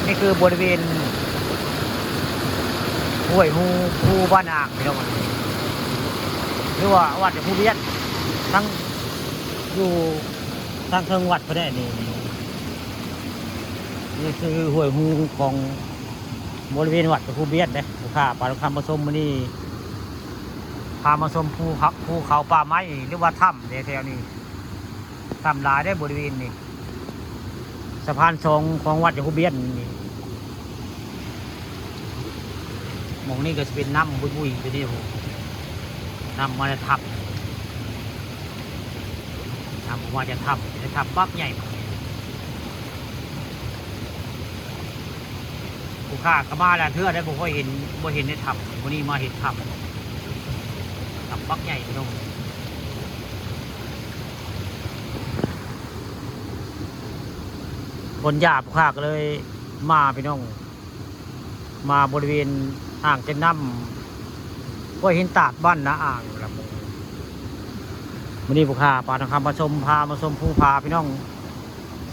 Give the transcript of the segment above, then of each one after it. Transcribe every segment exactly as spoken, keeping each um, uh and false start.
นี่คือบริเวณห้วยฮู ภูบ้านอ่างพี่น้อง หรือว่าวัดภูเวียน ทั้งอยู่ทางเทิงวัดพะแดนี่ นี่คือห้วยฮูของบริเวณวัดภูเวียนเด้ ผู้ข้าปลาทองคำมาชมมื้อนี้ พามาชมภูเขา ภูเขาป่าไม้ หรือว่าถ้ำแถวๆนี้ ถ้ำหลายได้บริเวณนี้ สะพานสองของวัดยาคูเบียนนี่ หม่องนี้ก็จะเป็นน้ำบุยๆอยู่นี่ผม น้ำมาจากถ้ำ น้ำออกมาจากถ้ำ ในถ้ำบักใหญ่หม่องนี้ ผู้ข้าก็มาหลายเทื่อได้ บ่ค่อยเห็น บ่เห็นในถ้ำ มื้อนี้มาเห็นถ้ำ ถ้ำบักใหญ่พี่น้อง คนหยาบผู้ข้าก็เลยมาพี่น้อง มาบริเวณอ่างเก็บน้ำ ห้วยหินตาดบ้านนาอ่างล่ะ มื้อนี้ผู้ข้าปลาทองคำมาชม พามาชมภูผาพี่น้อง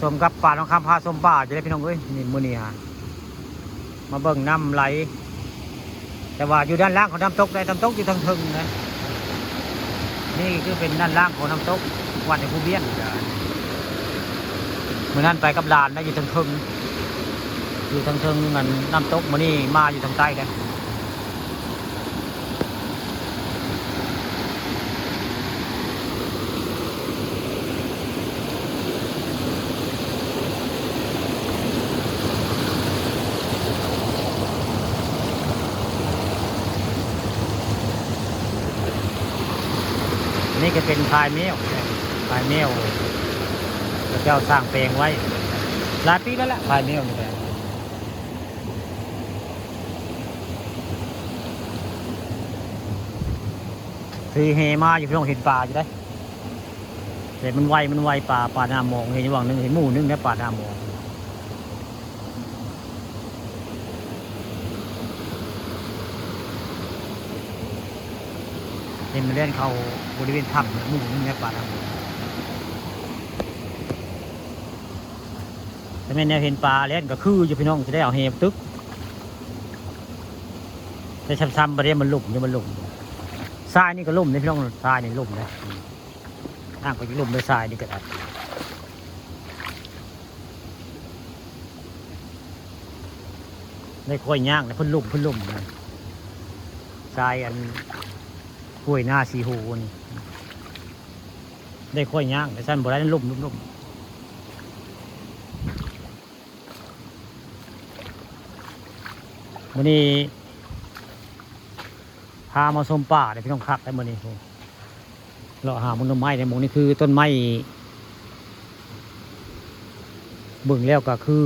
ชมกับปลาทองคำพาชมป่าจะได้พี่น้องเอ้ย นี่มื้อนี้ฮะ มาเบิ่งน้ำไหล แต่ว่าอยู่ด้านล่างของน้ำตกได้ น้ำตกอยู่ทางเทิงนะ นี่คือเป็นด้านล่างของน้ำตก วัดในภูเวียน มื้อนั้นไปกับหลานนะ อยู่ทางเทิง อยู่ทางเทิงอันน้ำตก มื้อนี้มาอยู่ทางใต้กัน นี่ก็เป็นพายแมว พายแมว พระเจ้าสร้างแปลงไว้ หลายปีแล้วแหละ พายแมวนี่แหละ ถือแหมาอยู่พี่น้อง เห็นปลาอยู่ได้ แต่มันไว มันไว ปลา ปลาหน้ามอง เห็นอยู่หว่างหนึ่ง เห็นหมู่หนึ่งนะ ปลาหน้ามอง เห็นมันเล่นเข้าบริเวณถ้ำหมู่หนึ่งนะ ปลาหน้ามอง แต่แม่นแนวเห็นปลาเล่นก็คืออยู่พี่น้อง จะได้เอาแหตึก แต่ซ้ำๆ บ่ได้ มันลุ่ม นี่มันลุ่ม ทรายนี่ก็ลุ่มนี่พี่น้อง ทรายนี่ลุ่มนะ น้ำก็จะลุ่มด้วยทรายนี่ก็ได้ ได้ค่อยย่างนะ เพิ่นลุ่ม เพิ่นลุ่มนะ ทรายอันห้วยนาสีโหนี่ ได้ค่อยย่าง แต่ซั่นบ่ได้ ลุ่ม ลุ่ม ลุ่ม มื้อนี้พามาชมป่าเด้อพี่น้อง คักเด้อมื้อนี้ เลาะหาหมองหน่อไม้เด้อ หม่องนี้คือต้นไม้ เบิ่งแล้วก็คือ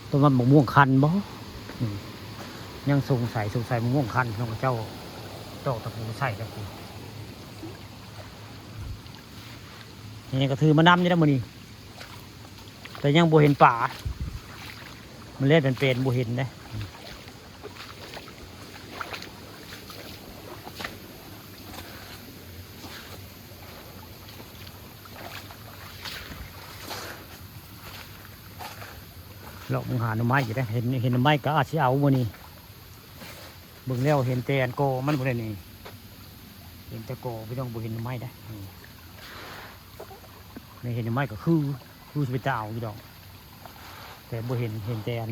ต้นไม้มะม่วงคันบ่ อืม ยังสงสัย สงสัยมะม่วงคัน พี่น้อง เจ้าตอกตะปูใส่แล้วกู นี่ก็ถือมานำอยู่แล้วมื้อนี้ แต่ยังบ่เห็นปลา มันเล่นเป็นๆ บ่เห็นเด้ เลาะมองหาหน่อไม้อยู่เด้ เห็น เห็นหน่อไม้ก็อาจสิเอามื้อนี้ เบิ่งแล้วเห็นแต่อันกอมันบ่ได้นี่ เห็นแต่กอพี่น้อง บ่เห็นหน่อไม้เด้ อืม นี่เห็นหน่อไม้ก็คือ คือสิไปตาเอาอยู่ดอก แต่บ่เห็น เห็นแต่อัน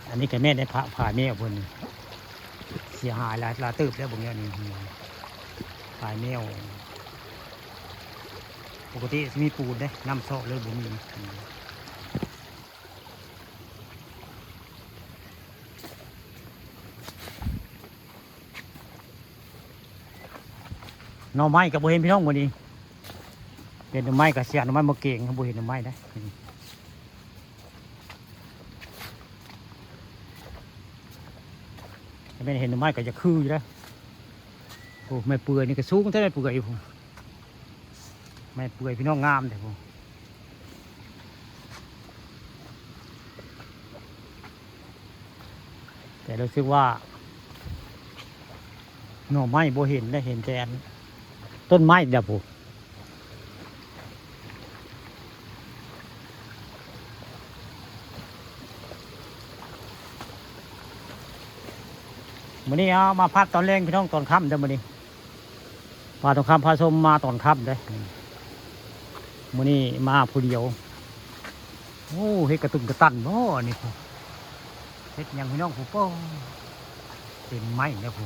อันนี้ก็แม่นได้พระพายแมวเพิ่น เสียหายหลาย หลายเติบแล้วเบิ่งแล้วนี่ พายแมว ปกติสิมีปูนเด้ น้ำเซาะเลยบ่มี อืม อืม หน่อไม้ก็บ่เห็นพี่น้องมื้อนี้ เห็นหน่อไม้ก็เสีย หน่อไม้บ่เก่ง บ่เห็นหน่อไม้ได้ ถ้าแม่นเห็นหน่อไม้ก็จะคืออยู่แล้ว โอ้ ไม้เปื่อยนี่ก็สูงแท้ ไม้เปื่อยอยู่ ไม้เปื่อยพี่น้อง งามแท้ แต่รู้สึกว่า หน่อไม้บ่เห็นได้ เห็นแต่อันต้นไม้เดียวพู้น มื้อนี้เอามาพักตอนแลงพี่น้อง ตอนค่ำเด้อมื้อนี้ พาทองคำพาชมมาตอนค่ำเด้อ มื้อนี้มาผู้เดียว โอ้ เฮ็ดกระตุ่มกระตันบ่อันนี้ เฮ็ดหยังพี่น้องผู้ โป้ เต็มไม้แล้วผู้